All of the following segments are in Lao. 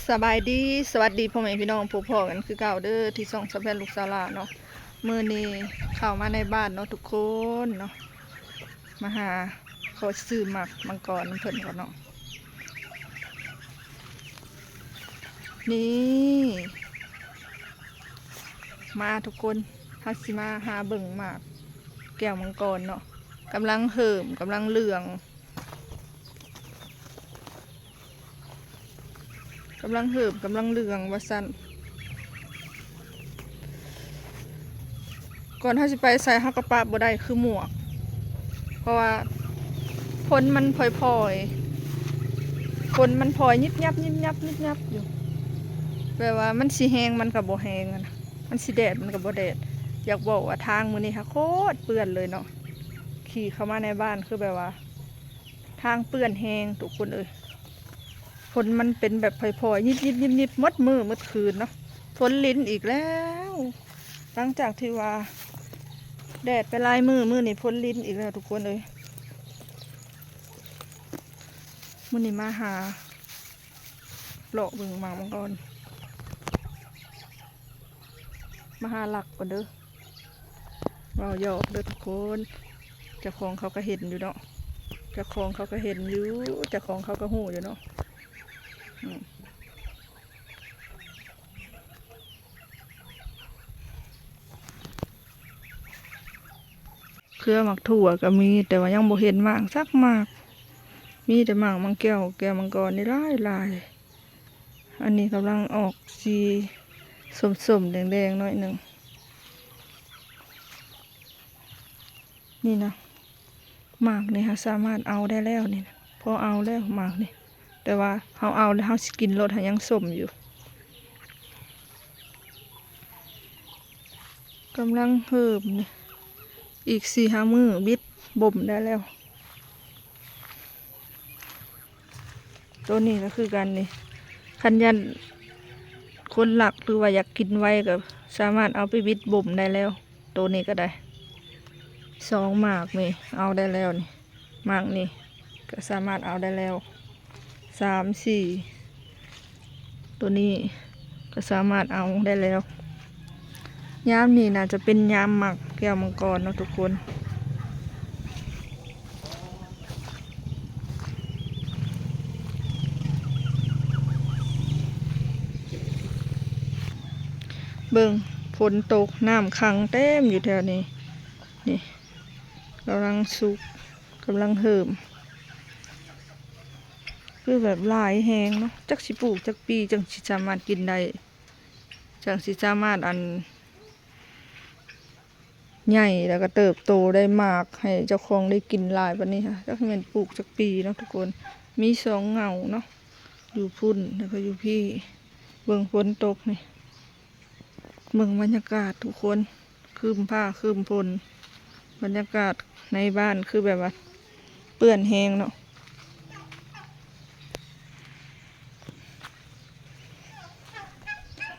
ສະບາຍດີ ສະຫວັດດີພໍ່ແມ່ພີ່ນ້ອງ ພົບພໍ້ກັນຄືເກົ່າເດີ ທີ່ຊ່ອງສາວແພນລູກສາວຫຼ້າເນາະ. ມື້ນີ້ເຂົ້າມາໃນບ້ານເນາະທຸກຄົນເນາະ ມາຫາ ຂໍຊື້ໝາກມັງກອນນຳເພິ່ນກ່ອນເນາະ. ນີ້ ມາທຸກຄົນ ເຮົາຊິມາຫາເບິ່ງໝາກແກ້ວມັງກອນເນາະ ກຳລັງເຫີມ ກຳລັງເຫຼືອງ ກຳລັງເຫີມ ກຳລັງເຫຼືອງວ່າຊັ້ນ. ກ່ອນເຮົາຊິໄປໃສ ເຮົາກໍປະບໍ່ໄດ້ຄືໝວກ ເພາະວ່າຝົນມັນພອຍໆ ຝົນມັນພອຍຍິບຍັບ ຍິບຍັບ ຍິບຍັບຢູ່ ແບບວ່າມັນຊິແຮງມັນກໍບໍ່ແຮງຫັ້ນນະ ມັນຊິແດດມັນກໍບໍ່ແດດ. ຢາກບອກວ່າທາງມື້ນີ້ຫາໂຄດເປື້ອນເລີຍເນາະ ຂີ່ເຂົ້າມາໃນບ້ານຄືແບບວ່າ ທາງເປື້ອນແຮງທຸກຄົນເອີຍ ຝົນມັນເປັນແບບພອຍໆ ຍິບໆໆໆ ໝົດມື້ໝົດຄືນເນາະ. ຝົນລິນອີກແລ້ວ ຫຼັງຈາກທີ່ວ່າແດດໄປຫຼາຍມື້ ມື້ນີ້ຝົນລິນອີກແລ້ວທຸກຄົນເອີຍ. ມື້ນີ້ມາຫາເລາະເບິ່ງໝາກມັງກອນ ມາຫາລັກກ່ອນເດີ. ເວົ້າຫຍອກເດີທຸກຄົນ ເຈົ້າຂອງເຂົາກໍເຫັນຢູ່ເນາະ ເຈົ້າຂອງເຂົາກໍເຫັນຢູ່ ເຈົ້າຂອງເຂົາກໍຮູ້ຢູ່ເນາະ. ອືມ ເຄືອໝາກຖົ່ວກໍມີ ແຕ່ວ່າຍັງບໍ່ເຫັນໝາກຈັກໝາກ ມີແຕ່ໝາກມັງແກ້ວ ແກ້ວມັງກອນນີ້ຫຼາຍໆ. ອັນນີ້ກຳລັງອອກສີສົ້ມໆ ແດງໆ ໜ້ອຍໜຶ່ງ. ນີ້ນະ ໝາກນີ້ເຮົາສາມາດເອົາໄດ້ແລ້ວນີ້ນະ ພໍເອົາແລ້ວໝາກນີ້ ແຕ່ວ່າເຮົາເອົາແລ້ວເຮົາຊິກິນໂລດ ຫາຍັງສົ້ມຢູ່. ກຳລັງເຮີມນີ້ ອີກສີ່ຫ້າມື້ບິດບົ່ມໄດ້ແລ້ວ. ໂຕນີ້ກໍຄືກັນນີ້ ຄັນຢ້ານຄົນລັກ ຫຼືວ່າຢາກກິນໄວ ກໍສາມາດເອົາໄປບິດບົ່ມໄດ້ແລ້ວ. ໂຕນີ້ກໍໄດ້ ສອງໝາກນີ້ເອົາໄດ້ແລ້ວນີ້ ໝາກນີ້ກໍສາມາດເອົາໄດ້ແລ້ວ ສາມ ສີ່ ໂຕນີ້ກໍສາມາດເອົາໄດ້ແລ້ວ. ຍາມນີ້ໜ້າຈະເປັນຍາມໝາກແກ້ວມັງກອນເນາະທຸກຄົນ. ເບິ່ງ ຝົນຕົກ ນ້ຳຂັງເຕັມຢູ່ແຖວນີ້ ນີ້ ກຳລັງສຸກ ກຳລັງເຫີມ ຄືແບບຫຼາຍແຮງເນາະ. ຈັກຊິປູກຈັກປີຈັ່ງຊິສາມາດກິນໄດ້ ຈັ່ງຊິສາມາດ ອັນ ໃຫຍ່ ແລ້ວກໍເຕີບໂຕໄດ້ໝາກໃຫ້ເຈົ້າຂອງໄດ້ກິນຫຼາຍປານນີ້ຫະ. ຈັກແມ່ນປູກຈັກປີເນາະທຸກຄົນ. ມີສອງເຫງົ້າເນາະ ຢູ່ພຸ້ນ ແລ້ວກໍຢູ່ພີ້. ເບິ່ງຝົນຕົກນີ້ ເບິ່ງບັນຍາກາດທຸກຄົນ ຄຶ້ມຟ້າຄຶ້ມຝົນ. ບັນຍາກາດໃນບ້ານຄືແບບວ່າເປື້ອນແຮງເນາະ.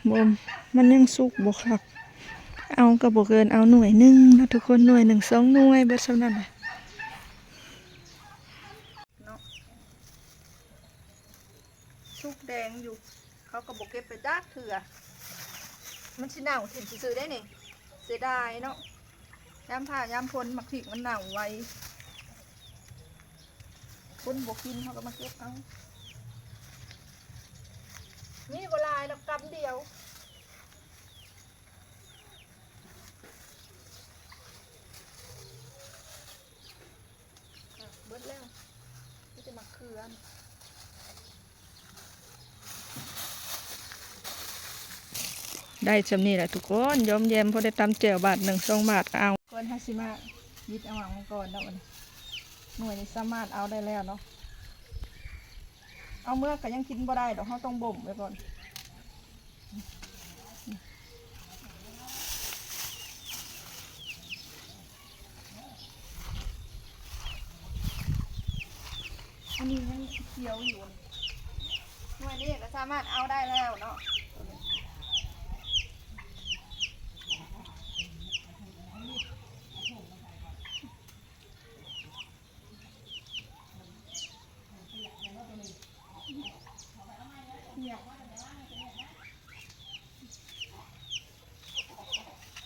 ບໍ່ ມັນຍັງສຸກບໍ່ຄັກ ເອົາກໍບໍ່ເກີນ ເອົາໜ່ວຍໜຶ່ງເນາະທຸກຄົນ ໜ່ວຍໜຶ່ງ ສອງໜ່ວຍ ເບິດສ່ຳນັ້ນແຫຼະເນາະ. ສຸກແດງຢູ່ ເຂົາກໍບໍ່ເກັບໄປຈັກເທື່ອ ມັນຊິເນົ່າຖິ້ມຊື່ໆ ເດ້ນີ້ ເສຍດາຍເນາະ. ຍາມຟ້າຍາມຝົນໝາກພິກມັນເນົ່າໄວ ຄົນບໍ່ກິນເຮົາກໍມາເກັບເອົາ ມີບໍ່ຫຼາຍດອກ ກຳດຽວ. ອະ ເບິດແລ້ວ ມີແຕ່ໝາກເຂືອ. ໄດ້ຊ່ຳນີ້ແຫຼະທຸກຄົນ ຢອມແຢມ ພໍໄດ້ຕຳແຈ່ວບາດໜຶ່ງສອງບາດກໍເອົາ. ກ່ອນເຮົາຊິມາບິດເອົາໝາກມັງກອນເນາະ ບັດນີ້ໜ່ວຍນີ້ສາມາດເອົາໄດ້ແລ້ວເນາະ. ເອົາເມືອກໍຍັງກິນບໍ່ໄດ້ດອກ ເຮົາຕ້ອງບົ່ມໄວ້ກ່ອນ. ອັນນີ້ຍັງຂຽວຢູ່ ໜ່ວຍນີ້ກໍສາມາດເອົາໄດ້ແລ້ວເນາະ. ເນຍ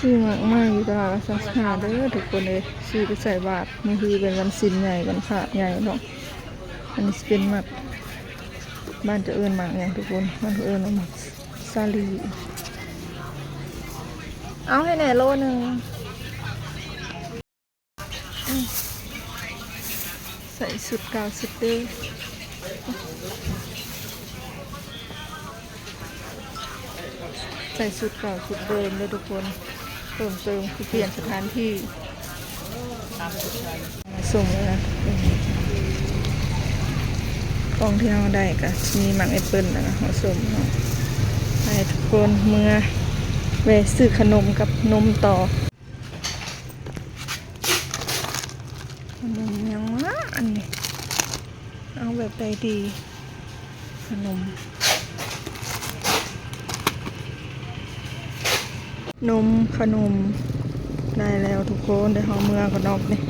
ຊື້ໝາກໄມ້ຢູ່ຕະຫຼາດລະຊາວຫ້າເດີທຸກຄົນເອີຍ ຊື້ໄປໃສ່ບາດ ມື້ຮືເປັນວັນສິນໃຫຍ່ ວັນພະໃຫຍ່ເນາະ. ອັນນີ້ຊິເປັນໝາກ ບ້ານເຈົ້າເອີ້ນໝາກຫຍັງທຸກຄົນ? ບ້ານເຂົາເອີ້ນວ່າໝາກສາລີ. ເອົາໃຫ້ແດ່ໂລໜຶ່ງ. ອືມ ໃສ່ຊຸດເກົ່າຊຸດເດີມ ໃສ່ຊຸດເກົ່າຊຸດເດີມເດີທຸກຄົນ ເພີ່ມເຕີມຄືປ່ຽນສະຖານທີ່. ມາສົ່ງແລ້ວນະ ຂອງທີ່ເຮົາໄດ້ກະມີໝາກແອັບເປິ້ນ ແລ້ວກະຫົວສົ້ມເນາະ ໃຫ້ທຸກຄົນເມືອແວ່ຊື້ຂະໜົມກັບນົມຕໍ່. ຂະໜົມຫຍັງວະອັນນີ້ ເອົາແບບໃດດີ? ຂະໜົມ ນົມ ຂະໜົມ ໄດ້ແລ້ວທຸກຄົນ ດຽວເຮົາເມືອກ່ອນເນາະນີ້.